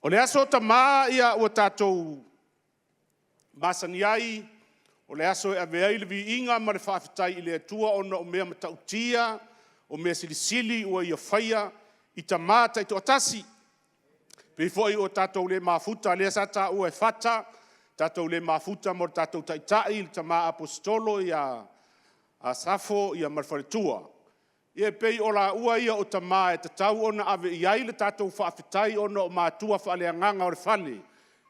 O le Aso Tama ua tatou masani ai, o le aso e ave ai le viiga ma le faafetai i le Atua ona o mea matautia, o mea silisili ua Ia faia i tama taitoatasi. E pei foi ua tatou le mafuta, lea sa taua e Fata, tatou le mafuta ma o tatou Taitai le Tama Aposetolo ia Asafo ma le faletua. Ia e pei o laua ia o tama e tatau ona ave i ai le tatou faafetai ona o matua faaleagaga o le fale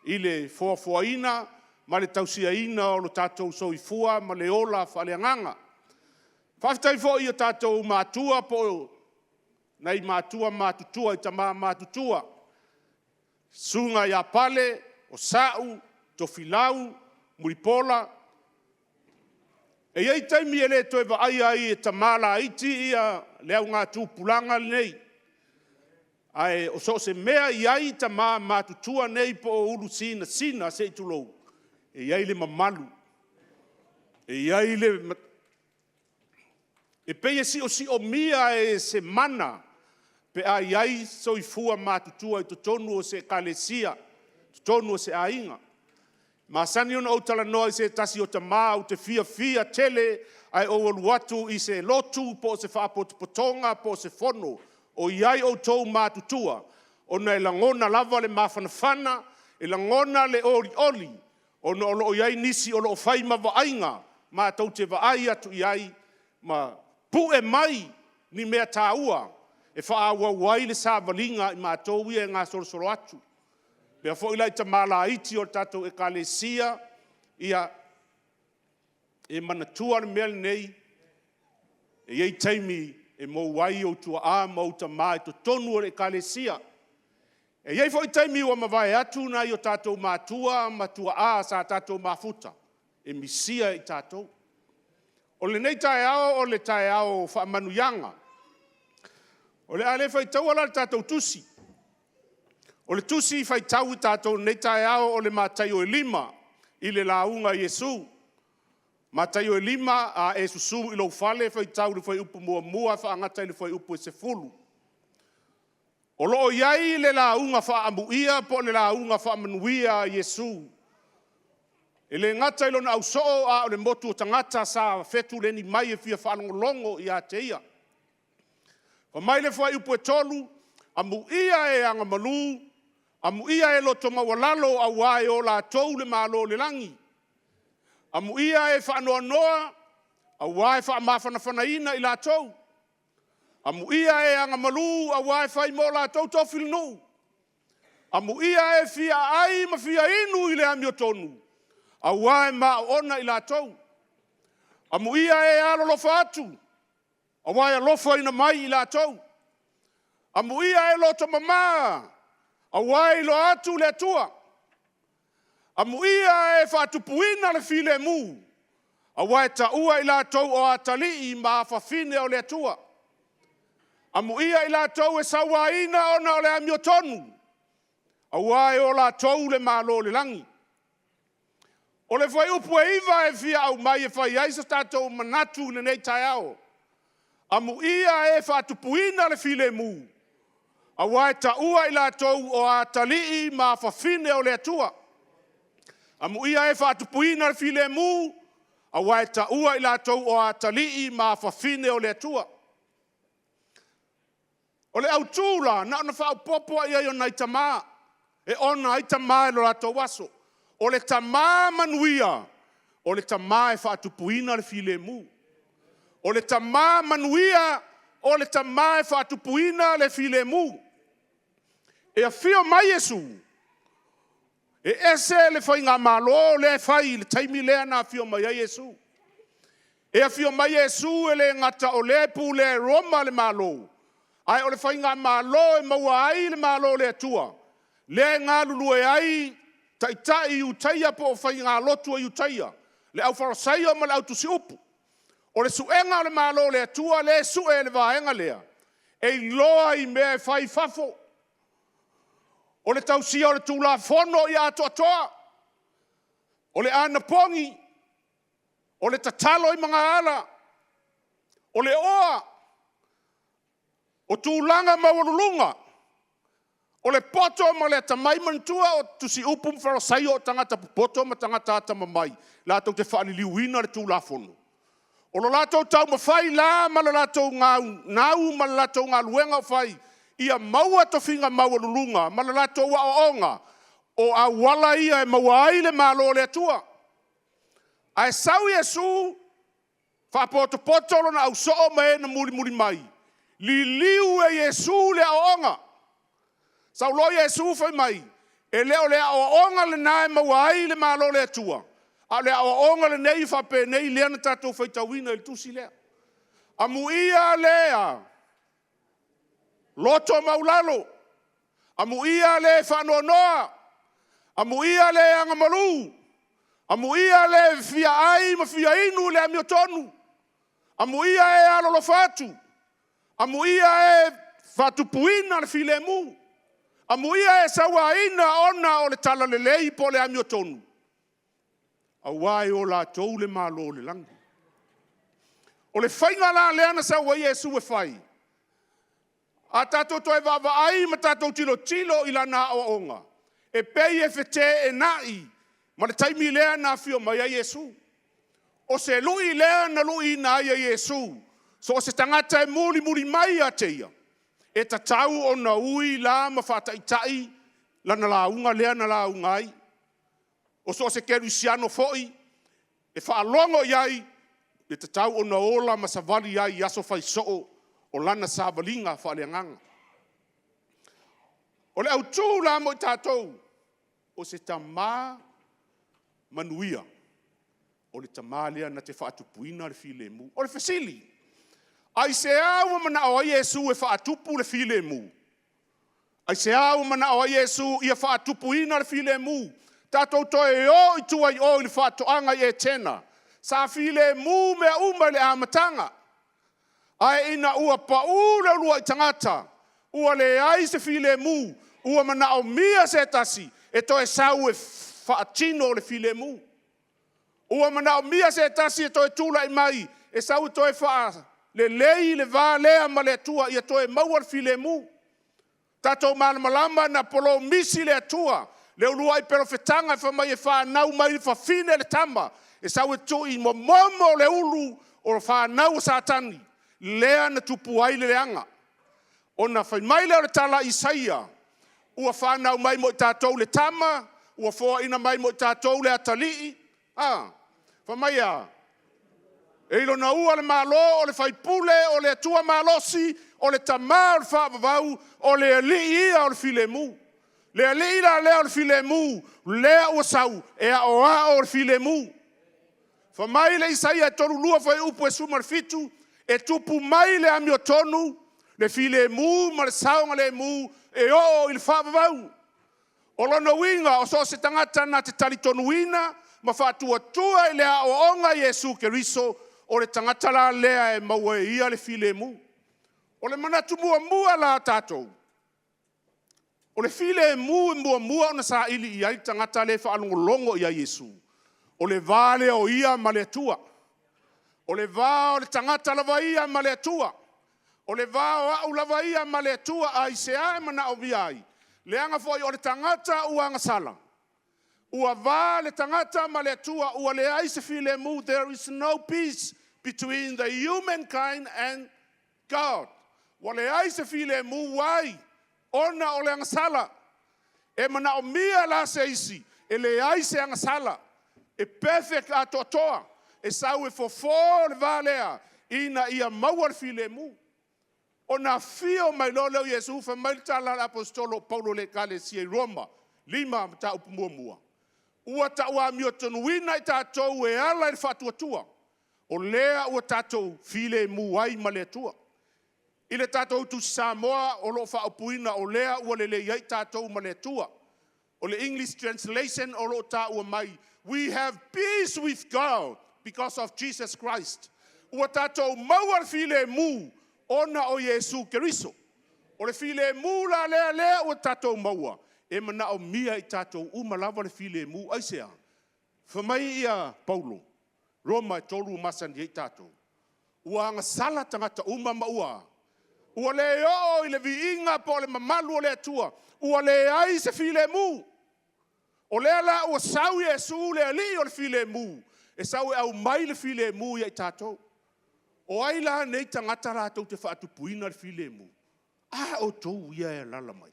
i le foafoaina ma le tausiaina o lo tatou soifua ma le ola faaleagaga. Faafetai foi i o tatou matua po o nai matua matutua i tama matutua, Susuga ia Pale, o Sau, Tofilau, Mulipola. E i ai taimi e le toe vaaia ai e tama laiti ia le augatupulaga lenei, ae so o se mea e i ai tama matutua nei po o ulu sinasina se i tulou, e i ai le mamalu, e i ai le… e pei e siosiomia e se mana pe a i ai soifua matutua i totonu o se ekalesia, totonu o se aiga. E masani ona ou talanoa i se tasi o tama ou te fiafia tele ae ou alu atu i se lotu po o se faapotopotoga po o se fono o i ai outou matutua, ona e lagona lava le mafanafana, e lagona le olioli ona o lo o i ai nisi o lo o fai ma vaaiga matou te vaai atu i ai ma pue mai ni mea taua e faaauau ai le savaliga a i matou ia e gasolosolo atu. E faapea foi la i tama laiti o le tatou ekalesia, ia e manatua le mea lenei, e i ai taimi e mou ai ou tuaa ma ou tama i totonu o le ekalesia. E i ai foi taimi ua mavae atu nai o tatou matua ma tuaa sa tatou mafuta, e misia i tatou. O lenei taeao o le taeao o faamanuiaga. O le a le faitaua la le tatou tusi. O le tusi faitau i tatou i lenei taeao o le Mataio e 5 i le lauga a Iesu. Mataio e 5, a e susu i lou fale, faitau i le fuaiupu 1 faagata i le fuaiupu e 10. O lo o i ai le lauga faaamuia po o le lauga faamanuia a Iesu. E le gata i lona ausoo a o le motu o tagata sa fetuleni mai e fia faalogologo ia te ia. Fai mai le fuaiupu e 3, “Amuia e agamalu, amuia e loto maualalo aua e o latou le Malo o le lagi. Amuia e faanoanoa, aua e faamafanafanaina i latou. Amuia e agamalu, aua e fai mo latou tofi le nuu. Amuia e fia aai ma fia inu i le amiotonu, aua e maona i latou. Amuia e alolofa atu, aua e alofaina mai i latou. Amuia e loto mama, aua e iloa atu le Atua. Amuia e faatupuina le filemu, aua e taua i latou o atalii ma afafine o le Atua. Amuia i latou e sauaina ona o le amiotonu, aua e o latou le Malo o le lagi.” O le fuaiupu e 9 e fia aumai e fai ai so tatou manatu i lenei taeao, amuia e faatupuina le filemu, aua e taua i latou o atalii ma afafine o le Atua. Amuia e faatupuina le filemu, aua e taua i latou o atalii ma afafine o le Atua. O le autu la, na ona faaopoopo lava i ai o nai tama, e oona ai tama i lo latou aso. O le tama manuia, o le tama e faatupuina le filemu. O le tama manuia, o le tama e faatupuina le filemu. E afio mai Iesu, e ese le Faigamalo lea e fai i le taimi lea na afio mai ai Iesu. E afio mai Iesu e le gata o lea e pulea e Roma le Malo, ae o le Faigamalo e maua ai le Malo o le Atua, lea e galulue ai Taitai Iutaia po o faigalotu a Iutaia, le aufalesaio ma le autusiupu. O le suega o le Malo o le Atua lea e sue e le vaega lea, e iloa i mea e fai i fafo. O le tausia o le Tulafono ia atoatoa, o le anapogi, o le tatalo i magaala, o le oa, o tulaga maualuluga. O le poto ma le atamai, manatua o tusiupu ma Farisaio o tagata popoto ma tagata atamamai latou te faaliliuina le Tulafono. O lo latou taumafai la ma le latou gaugau ma le latou galuega o fai, ia maua tofiga maualuluga ma le latou aoaoga, o auala ia e maua ai le Malo o le Atua. Ae sau Iesu faapotopoto lona ausoo ma e na mulimuli mai, liliu e Iesu le aoaoga. Sau loa Iesu fai mai, e le o le aoaoga lena e maua ai le Malo o le Atua, a o le aoaoga lenei e faapenei lea na tatou faitauina i le tusi lea. Amuia le loto maualalo, amuia le faanoanoa, amuia le agamalu, amuia le fia ai ma fia inu i le amiotonu, amuia e alolofa atu, amuia e faatupuina le filemu, amuia e sauaina ona o le talalelei po o le amiotonu, aua e o latou le Malo o le lagi. O le faiga la lea na sau ai Iesu e fai, a tatou toe vaavaai ma tatou tilotilo i lana aoaoga, e pei e feteenai ma le taimi lea na afio mai ai Iesu. O se lui lea na luiina ai e Iesu so o se tagata e mulimuli mai ia te ia, e tatau ona ui la ma faataitai lana lauga lea na lauga ai. O so o se kerisiano foi e faalogo i ai, e tatau ona ola ma savali ai i aso fai soo o lana savaliga faaleagaga. O le autu la mo i tatou, o se tama manuia, o le tama lea na te faatupuina le filemu. O le fesili; aisea ua manao ai Iesu e faatupu le filemu? Aisea ua manao ai Iesu ia faatupuina le filemu? Tatou toe o i tua i o i le faatoaga i Etena, sa filemu mea uma i le amataga. Ae ina ua pau le uluai tagata, ua leai se filemu, ua manaomia se tasi e toe sau e faatino le filemu. Ua manaomia se tasi e toe tulai mai e sau e toe faalelei le va lea ma le Atua ia toe maua le filemu. Tatou malamalama na polomisi le Atua le uluai polofetaga fai mai e fanau mai i le fafine le tama, e sau e tuu i momomo o le ulu o fanau a Satani, lea na tupu ai le leaga. Ona fai mai lea o le tala a Isaia, ua fanau mai mo i tatou le tama, ua foaiina mai mo i tatou le atalii, a? Fai mai e a? E i lona ua le Malo, o le faipule o le Atua malosi, o le Tama o le faavavau, o le Alii ia o le filemu. Le Alii la lea o le filemu, lea ua sau e aoao le filemu. Fai mai le Isaia 32 fuaiupu 17, e tupu mai le amiotonu, le filemu ma le saogalemu e oo i le faavavau. O lona uiga, o so o se tagata na te talitonuina ma faatuatua i le aoaoga a Iesu Keriso, o le tagata la lea e maua e ia le filemu. O le manatu muamua la a tatou, o le filemu e muamua ona saili i ai le tagata lea e faalogologo ia Iesu, o le va lea o ia ma le Atua. O le va o le tagata lava ia ma le Atua. O le va o au lava ia ma le Atua. Aisea e manaomia ai? Leaga foi o le tagata ua agasala, ua va le tagata ma le Atua ua leai se filemu, there is no peace between the humankind and God. Ua leai se filemu, why? Ona o le agasala. E manaomia la se isi e leai se agasala, e perfect atoatoa, e sau e fofo le va lea ina ia maua le filemu. Ona afio mai loa lea o Iesu, fai mai le tala a le Aposetolo o Paulo i le ekalesia i Roma 5 mataupu 1, ua tauamiotonuina i tatou e ala i le faatuatua, o lea ua tatou filemu ai ma le Atua. I le tatou Tusi Samoa o lo o faaupuina, o lea ua lelei ai tatou ma le Atua. O le English translation o lo o taua mai, we have peace with God because of Jesus Christ. Ua tatou maua le filemu ona o Iesu Keriso. O le filemu la lea ua tatou maua, e manaomia e i tatou uma lava le filemu. Aisea? Fai mai ia Paulo, Roma e 3 ua masani ai tatou, ua agasala tagata uma ma ua Ua le oo i le viiga po o le mamalu o le Atua, ua leai se filemu. O lea la ua sau Iesu le Alii o le filemu, e sau e aumai le filemu ia i tatou. O ai la nei tagata latou te faatupuina le filemu? A outou ia e alaala mai,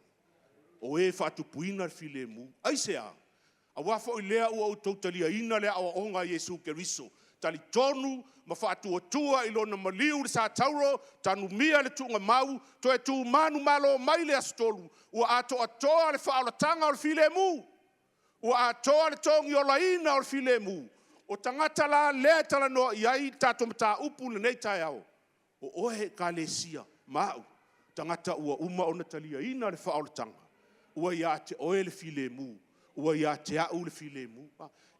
o e faatupuina le filemu. Aisea? Aua foi lea ua outou taliaina le aoaoga a Iesu Keriso, talitonu ma faatuatua i lona maliu i le satauro, tanumia le tuugamau, toe tu manumalo mai i le aso 3, ua atoatoa le faaolataga o le filemu, ua atoa le togiolaina o le filemu. O tagata la lea e talanoa i ai le tatou mataupu i lenei taeao, o oe Ekalesia ma au, o tagata ua uma ona taliaina le faaolataga, ua ia te oe le filemu, ua ia te au le filemu.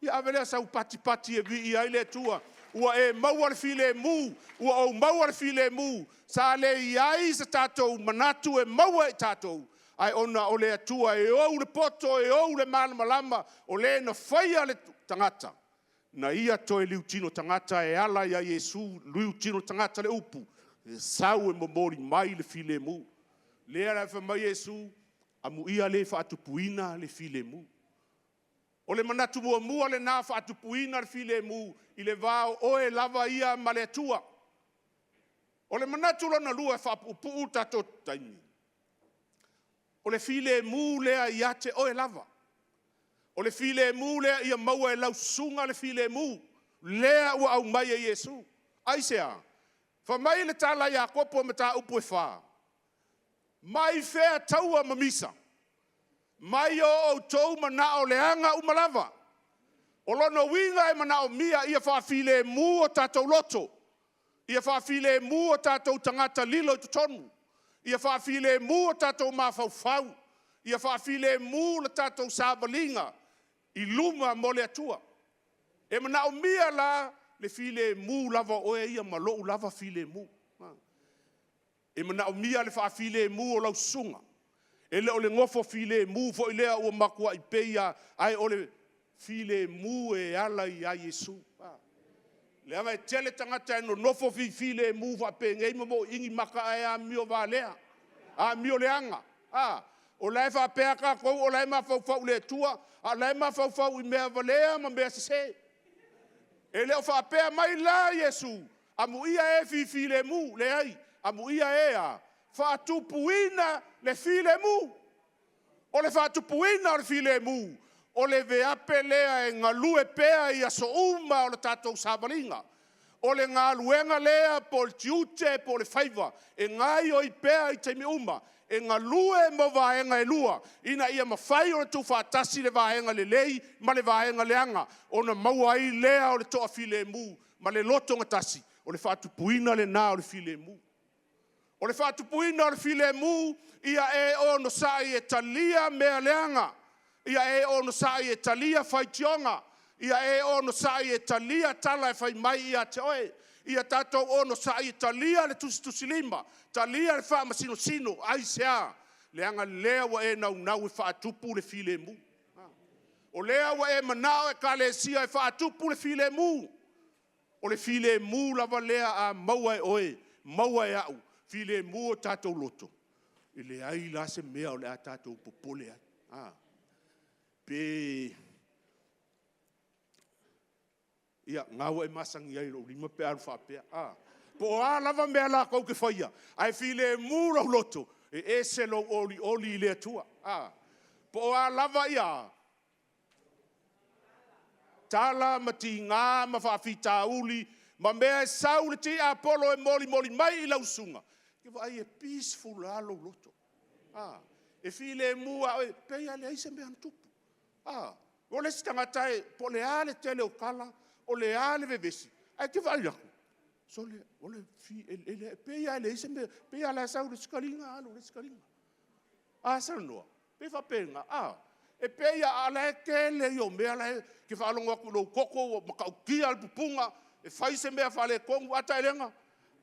Ia ave lea o sau patipati e viia ai le Atua, ua e maua le filemu, ua ou maua le filemu. Sa le i ai se tatou manatu e maua e i tatou, ae ona o le Atua e ou le poto e ou le malamalama, o Le na faia le tagata, na Ia toe liutino tagata e ala ia Iesu liutino tagata le upu, e sau e momoli mai le filemu. O lea la e fai mai Iesu, amuia le faatupuina le filemu. O le manatu muamua lena, faatupuina le filemu i le va o oe lava ia ma le Atua. O le manatu lona lua e faapuupuu le tatou taimi, o le filemu lea ia te oe lava. O le filemu lea ia maua e lau susuga le filemu, lea ua aumai e Iesu. Aisea? Fai mai le tala a Iakopo i mataupu e 4, mai fea taua ma misa? Mai o outou manao leaga uma lava. O lona uiga e manaomia ia faafilemu o tatou loto, ia faafilemu o tatou tagata lilo i totonu, ia faafilemu o tatou mafaufau, ia faafilemu le tatou savaliga i luma mo le Atua. E manaomia la le filemu lava o oe ia ma lou lava filemu. E manaomia le faafilemu o lau susuga. E le o le nofo filemu foi lea ua matuai pei lava, ae o le filemu e ala ia Iesu. Leaga e tele tagata e nonofo fifilemu faapenei ma moliili maka ae amio valea, amio leaga. O la e faapea lava tatou o la e mafaufau i le Atua, a o la e mafaufau i mea valea ma mea sese. E le o faapea mai la Iesu, amuia e fifilemu. Leai, amuia e a faatupuina le filemu. O le faatupuina o le filemu, o le veape lea e galue pea i aso uma o le tatou savaliga. O le galuega lea po o le tiute po o le faiva e gaoioi pea i taimi uma, e galue mo vaega e lua, ina ia mafai ona tuufaatasi le vaega lelei ma le vaega leaga, ona maua ai lea o le toafilemu ma le lotogatasi. O le faatupuina lena o le filemu. O le faatupuina o le filemu, ia e onosai e talia mea leaga, ia e onosai e talia faitioga, ia e onosai e talia tala e fai mai ia te oe. Ia tatou onosai e talia le tusitusilima, talia le faamasinosino. Aisea? Leaga o lea ua e naunau e faatupu le filemu. O lea ua e manao Ekalesia e faatupu le filemu. O le filemu lava lea a maua e oe, maua e au, filemu o tatou loto, e leai la se mea o le a tatou popole ai. Pe, ia, o lena ua e masani ai i lou lima pe a alu faapea, a. Po o a lava mea latou te faia, ae filemu lou loto, e ese lou olioli i le Atua. Po o a lava ia tala ma tiga ma faafitauli ma mea e sau le tiapolo e molimoli mai i lau susuga, e te vaai e peaceful lava lou loto. E filemu lava oe, e pei lava e leai se mea na tupu. O le isi tagata po o le a le tele o tala, o le a le vevesi, ae e te vaai atu, sole, e pei lava e leai se mea, e pei lava o la e sau i le isi taliga alu i le isi taliga. A saunoa? E pei e faapena, a e pei lava, a o la e tele ia o mea la e te faalogo atu i lou toto ua matautia le pupuga, e fai se mea faaletonu, a taelega,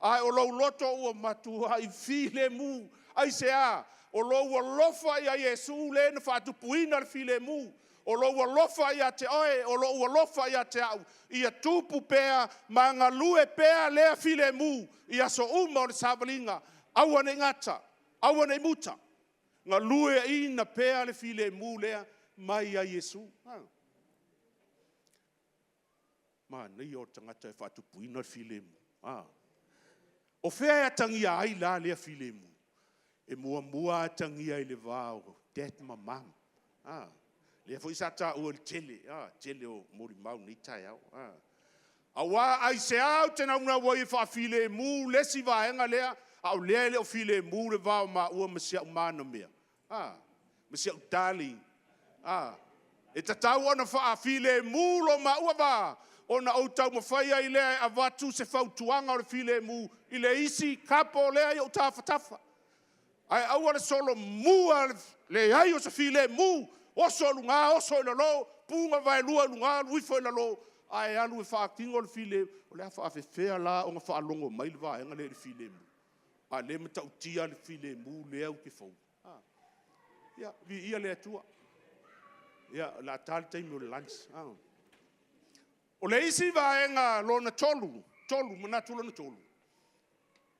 ae o lou loto ua matuai filemu. Aisea? O lou alofa ia Iesu lea na faatupuina le filemu. O lou alofa ia te oe, o lou alofa ia te au, ia tupu pea ma galue pea lea filemu i aso uma o le savaliga. Aua ne i gata, aua ne i muta, galueaiina pea le filemu lea mai ia Iesu. Manaia o le tagata e faatupuina le filemu. O fea e atagia ai la lea filemu? E muamua atagia i le va o dad ma mom. Lea foi sa taua i le tele, tele o molimau i lenei taeao. Aua aisea ou te naunau ai e faafilemu le isi vaega lea, a o lea e le o filemu le va o maua ma si au manamea? Ma si au darling. E tatau ona faafilemu lo maua va, ona ou taumafai ai lea e avatu se fautuaga o le filemu i le isi couple lea i ou tafatafa. Ae aua le solomua le leai o se filemu, oso i luga oso i lalo, pu na vaelua i luga alu ifo i lalo, ae alu e faatino le filemu. O le a faapefea la ona faalogo mai le vaega lea i le filemu? A o lea e matautia le filemu lea ou te fou. Ia, viia le Atua. Ia, o le a ta le taimi o le lunch. O le isi vaega lona 3, manatu lona 3,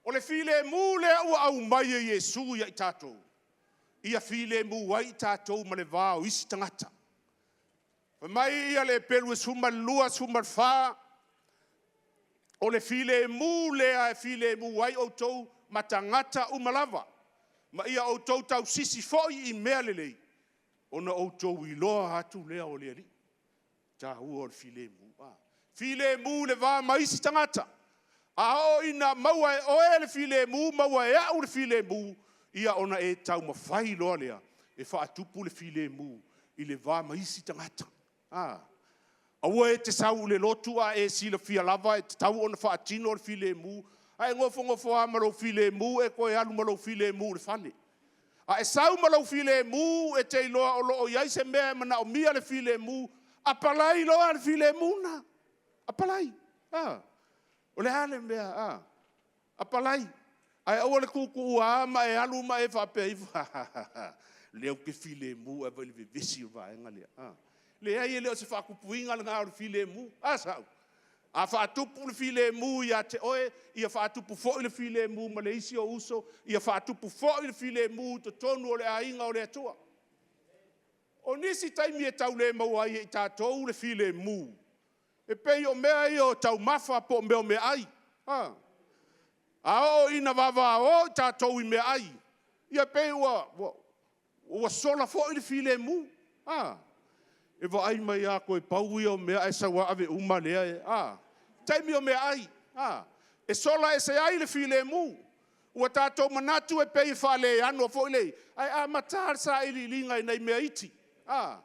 o le filemu lea ua aumai e Iesu ia i tatou, ia filemu ai i tatou ma le va o isi tagata. Fai mai le Peperu 12, 14, o le filemu lea e filemu ai outou ma tagata uma lava, ma ia outou tausisi foi i mea lelei, ona outou iloa atu lea o le Alii. O le taua o le filemu. Filemu i le va ma isi tagata. A oo ina maua e oe le filemu, maua e au le filemu, ia ona e taumafai loa lea e faatupu le filemu i le va ma isi tagata. Aua e te sau i le lotu a e silafia lava e tatau ona faatino le filemu, ae e nofonofo lava ma lou filemu e toe alu ma lou filemu i le fale. A e sau ma lou filemu e te iloa o lo o i ai se mea e manaomia le filemu, apalai loa le filemu lena. Apalai. O le a le mea? A, apalai. Ae aua le tuutuua ma e alu ma e faapea ifo, o lea ou te filemu, ae vaai i le vevesi o le vaega lea. Leai, e le o se faatupuina lena o le filemu. A sau? A faatupu le filemu ia te oe, ia faatupu foi le filemu ma le isi ou uso, ia faatupu foi le filemu i totonu o le aiga o le Atua. O nisi taimi e tau le maua ai e i tatou le filemu, e pei o mea ia o taumafa po o mea o meaai. A oo ina vavao i tatou i meaai, ia pei ua sola foi le filemu. E vaai mai lava toe pau ia o mea ae sau lava ave uma lea. Taimi o meaai, e sola ese ai le filemu. Ua tatou manatu e pei e faaleano foi le… ae amata lava le sailiiliga i nai mea iti. E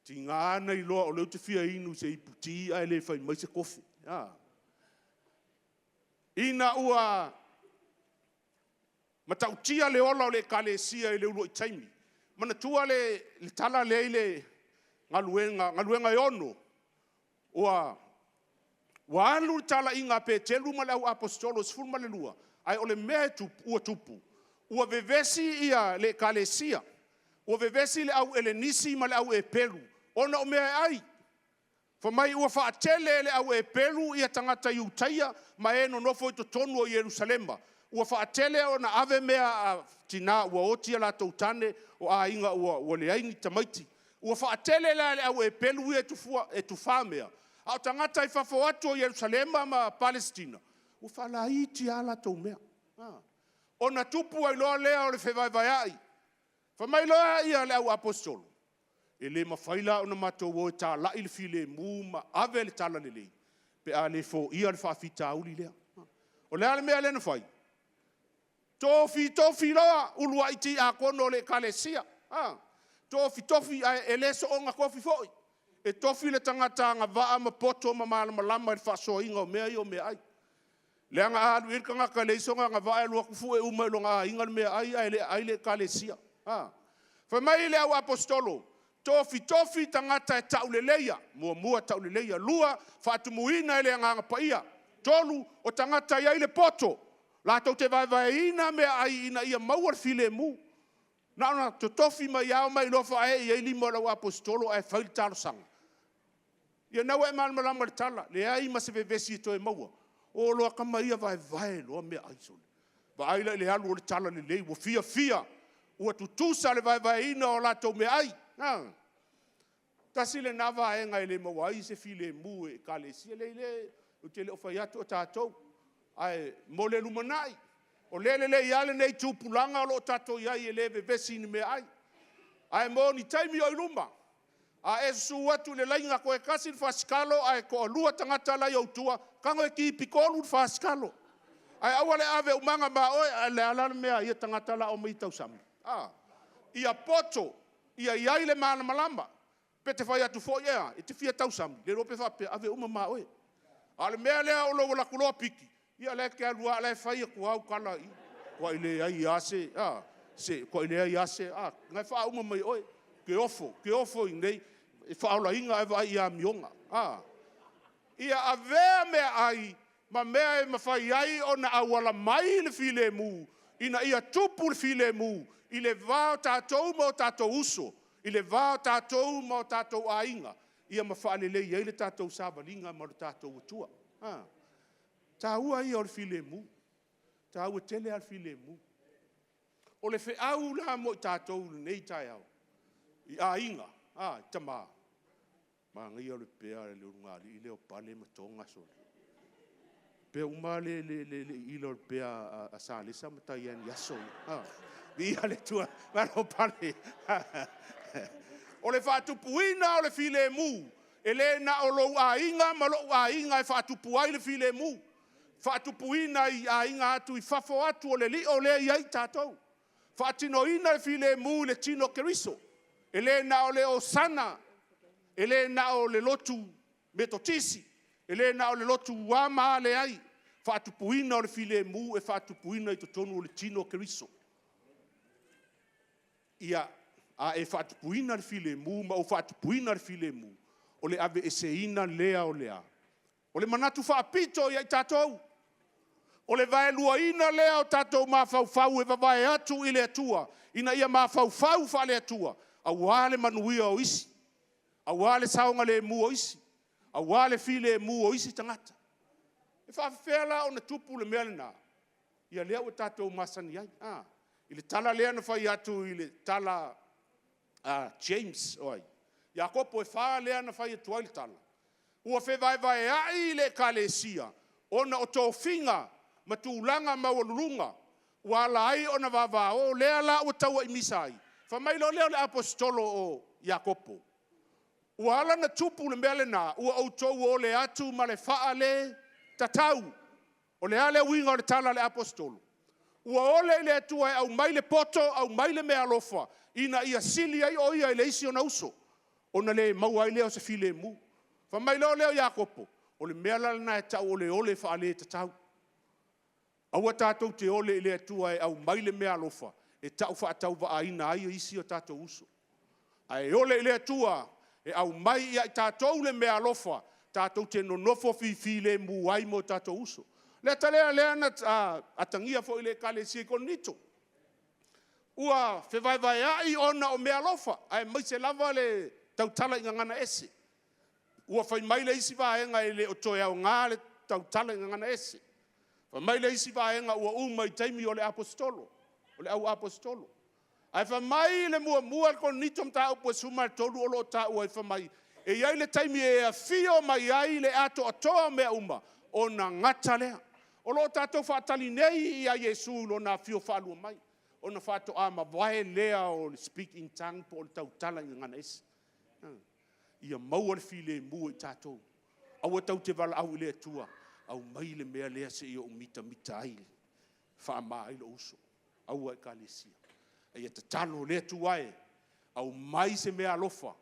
tiga lava ona iloa o lea ou te fia inu i se iputi ae le fai mai se kofi. Ina ua matautia le ola o le ekalesia i le uluai taimi, manatua le tala lea i le Galuega e 6, ua alu le talaiga a Peteru ma le au aposetolo e 12, ae o le mea ua tupu, ua vevesi le ekalesia, ua vevesi le au Elenisi ma le au Eperu ona o meaai. Fai mai ua faatele e le au Eperu ia tagata Iutaia ma e nonofo i totonu o Ierusalema, ua faatele ona ave mea a tina ua oti a latou tane, o aiga ua leai ni tamaiti. Ua faatele la e le au Eperu ia e tufa mea, a o tagata i fafo atu o Ierusalema ma Palesitina, ua faalaiti lava a latou mea. Ona tupu ai loa lea o le fevaevaeai. Fai mai loa le au aposetolo, e le mafai la ona matou o e talai le filemu ma ave le talalelei pe a le foia le faafitauli lea. O le a le mea lea na fai? Tofitofi loa uluai tiakono o le ekalesia, tofitofi, ae e le soona tofi foi. E tofi le tagata agavaa ma poto ma malamalama i le faasoaina o mea ia o meaai. Leaga a alu i ai le tagata e leai sona agavaa e alu atu fue uma e lona aiga le meaai ae le aai le ekalesia. Fai mai le au aposetolo, tofitofi tagata e tauleleia, muamua tauleleia, 2 faatumuina e le Agaga Paia, 3 o tagata e i ai le poto, latou te vaevaeina meaai ina ia maua le filemu. Na ona totofi mai lava omai loa faaee i ai lima o le au aposetolo ae fai le talosaga. Ia lena ua e malamalama i le tala, leai ma se vevesi e toe maua. O loa tama ia vaevae loa meaai sole. Vaai la i le alu o le talalelei ua fiafia, ua tutusa le vaevaeina o latou meaai. Tasi lena vaega e le maua ai se filemu i ekalesia. E ou te le o fai atu o tatou, ae mo le lumanai. O lea e lelei lava lenei tupulaga o lo o tatou i ai e le vevesi i ni meaai. Ae mo ni taimi o i luma, a e susu atu i le laina toe tasi le fasikalo ae toalua tagata la e i ou tua, tago e ki pitolu le fasikalo. Ae aua le ave umaga ma oe. Ae o le a la le mea a ia tagata o le a omai e tausami? Ia poto, ia i ai le malamalama. Pe te fai atu foi e a? E te fia tausami? Le iloa pe faapea, ave uma ma oe. A o le mea lea o lou alu atu loa piki, ia o la e te alu lava o la e fai atu lava au tala i i. Matuai leai lava se… matuai leai lava se… o lena e faauma mai e oe. Ou te ofo i nei, e faaolaina ae vaai i amioga. Ia avea meaai ma mea e mafai ai ona auala mai le filemu, ina ia tupu le filemu i le va o tatou ma o tatou uso, i le va o tatou ma o tatou aiga, ia ma faaleleia ai le tatou savaliga ma lo tatou Atua. O le taua ia o le filemu, o le taua tele lava o le filemu. O le feau la mo i tatou i lenei taeao, i aiga, a, tama, manaia le pea a le ulugalii lea o Pale ma Toga sole. O pea uma lava le iila o le pea a Salesa ma Taiani i aso ia. Viia le Atua, malo Pale. O le faatupuina o le filemu, e le na o lou aiga ma lou aiga e faatupu ai le filemu, e faatupuina i aiga atu i fafo atu o le lio lea e i ai tatou. Faatinoina le filemu i le tino o Keriso. E le na o le Osana, e le na o le lotu Metotisi, e le na o le lotu a ma a leai. O le faatupuina o le filemu e faatupuina i totonu o le tino o Keriso. Ia, a e faatupuina le filemu ma ou faatupuina le filemu, o le aveeseina lea o le a? O le manatu faapito ia i tatou, o le vaeluaina lea o tatou mafaufau e vavae atu i le Atua, ina ia mafaufau faale-Atua aua le manuia o isi, aua le saogalemu o isi, aua le filemu o isi tagata. E faapefea la ona tupu le mea lena? Ia lea ua tatou masani ai, a? I le tala lea na fai atu i le tala a James, o ai? Iakopo e fa lea na fai atu ai le tala, ua fevaevaeai le ekalesia ona o tofiga ma tulaga maualuluga ua ala ai ona vavao, lea la ua tauaimisa ai, fai mai loa lea o le Aposetolo o Iakopo, ua ala ona tupu le mea lena, ua outou ole atu ma le faaletatau. O le a le uiga o le tala a le Aposetolo? Ua ole i le Atua e aumai le poto aumai le meaalofa ina ia sili ai o ia i le isi ona uso, ona le maua ai lea o se filemu. Fai mai loa lea o Iakopo, o le mea la lena e tau o le ole faaletatau. Aua tatou te ole i le Atua e aumai le meaalofa e tau faatauvaaina ai isi o tatou uso. Ae ole i le Atua e aumai ia i tatou le meaalofa tatou te nonofo fifilemu ai ma o tatou uso. O le ata lea na atagia foi i le ekalesia i Korinito, ua fevaevaeai ona o meaalofa, aemaise lava le tautala i gagana ese. Ua fai mai le isi vaega e le o toe aoga le tautala i gagana ese. Fai mai le isi vaega ua uma i taimi o le auaposeitolo. Ae fai mai le 1 Korinito mataupu e 13 o lo o taua ai, fai mai, e i ai le taimi e afio mai ai le atoatoa o mea uma, ona gata lea. O lo o tatou faatali nei ia Iesu i lona afio faalua mai, ona faatoa mavae lea o le speak in tongue po o le tautala i gagana ese. Ia maua le filemu o i tatou. Aua tatou te valaau i le Atua, aumai le mea lea se i ou mitamita ai, faama ai lou uso. Aua Ekalesia. A ia tatalo, le Atua e, aumai se meaalofa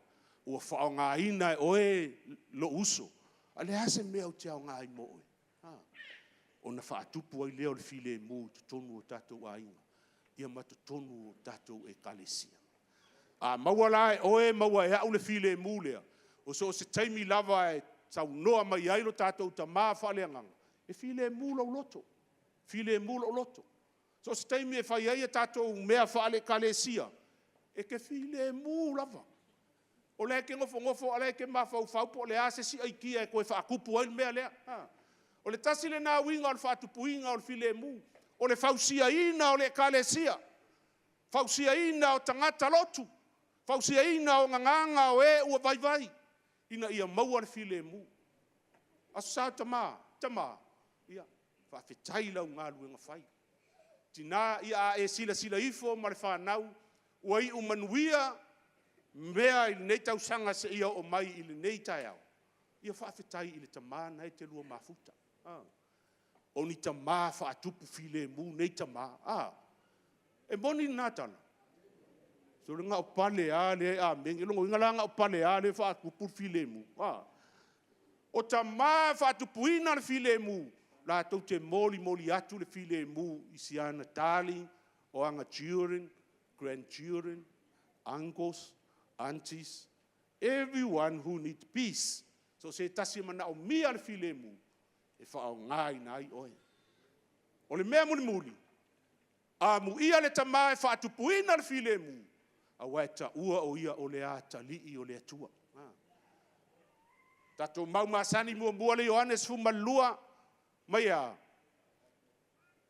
ua faaaogaina e oe lou uso. A o le a se mea ou te aoga ai mo oe? Ona faatupu ai lea o le filemu i totonu o tatou aiga ma totonu o tatou ekalesia. A maua la e oe maua e au le filemu lea, o so o se taimi lava e saunoa mai ai lo tatou Tama faaleagaga, e filemu lou loto, filemu lou loto. So o se taimi e fai ai a tatou mea faale-ekalesia, e te filemu lava. O la e te nofonofo a o la e te mafaufau po o le a se isi aitia e toe faatupu ai le mea lea. O le tasi lena uiga o le faatupuina o le filemu. O le fausiaina o le ekalesia, fausiaina o tagata lotu, fausiaina o gagana o e ua vaivai, ina ia maua le filemu. Aso Sa tama, tama, ia faafetai i lau galuega fai. Tina a e silasila ifo ma le fanau ua iu manuia mea i lenei tausaga seia oo mai i lenei taeao, ia faafetai i le tama lena e te lua mafuta. O ni tama faatupu filemu nei tama. E moni lena tala? Sole na o pale lava lea e amene, o lona uiga la na o pale lava lea e faatupu le filemu. O tama e faatupuina le filemu, latou te molimoli atu le filemu i si ana darling, o ana children, grandchildren, uncles, aunties, everyone who need peace. So o se tasi e manaomia le filemu, e faaaogaina ai oe. O le mea mulimuli, amuia le tama e faatupuina le filemu, aua e taua o ia o le atalii o le Atua. O tatou mau masani, 1 Ioane 12, fai mai e a?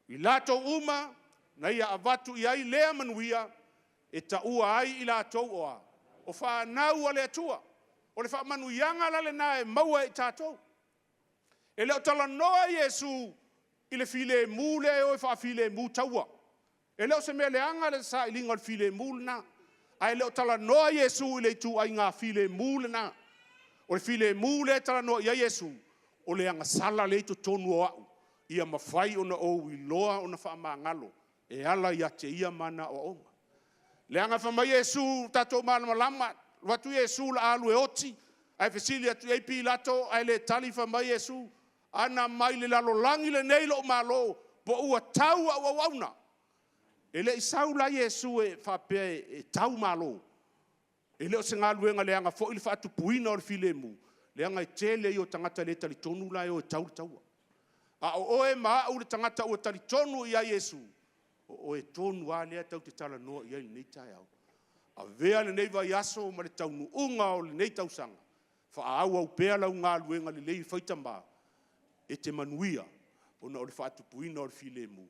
O i latou uma na ia avatu i ai lea manuia, e taua ai i latou o a? O fanau a le Atua. O le faamanuiaga la lena e maua e i tatou. E le o talanoa Iesu i le filemu lea e o e faafilemu taua. E le o se mea leaga le sailiga o le filemu lena. Ae le o talanoa Iesu i le ituaiga filemu lena. O le filemu lea e talanoa i ai Iesu, o le agasala lea e i totonu o au, ia mafai ona ou iloa ona faamagalo e ala ia te Ia mana aoaoga. Leaga fai mai Iesu tatou malamalama, alu atu Iesu o le a alu e oti, ae fesili atu i ai Pilato ae le tali, fai mai Iesu, “Ana mai le lalolagi lenei lou malo, po ua tau au auauna.” E le i sau la Iesu e faapea e tau malo. E le o se galuega leaga foi le faatupuina o le filemu, leaga e tele ia o tagata e le talitonu la e o e tau le taua. A o oe ma au le tagata ua talitonu ia Iesu, o oe tonu lava lea tatou te talanoa i ai i lenei taeao. Avea lenei vaiaso ma le taunuuga o lenei tausaga, faaauau pea lau galuega lelei faitama, e te manuia ona o le faatupuina o le filemu.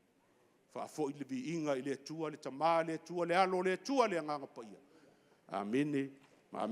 Faafoi le viiga i le Atua le Tama le Atua le Alo le Atua le Agaga Paia. Amene ma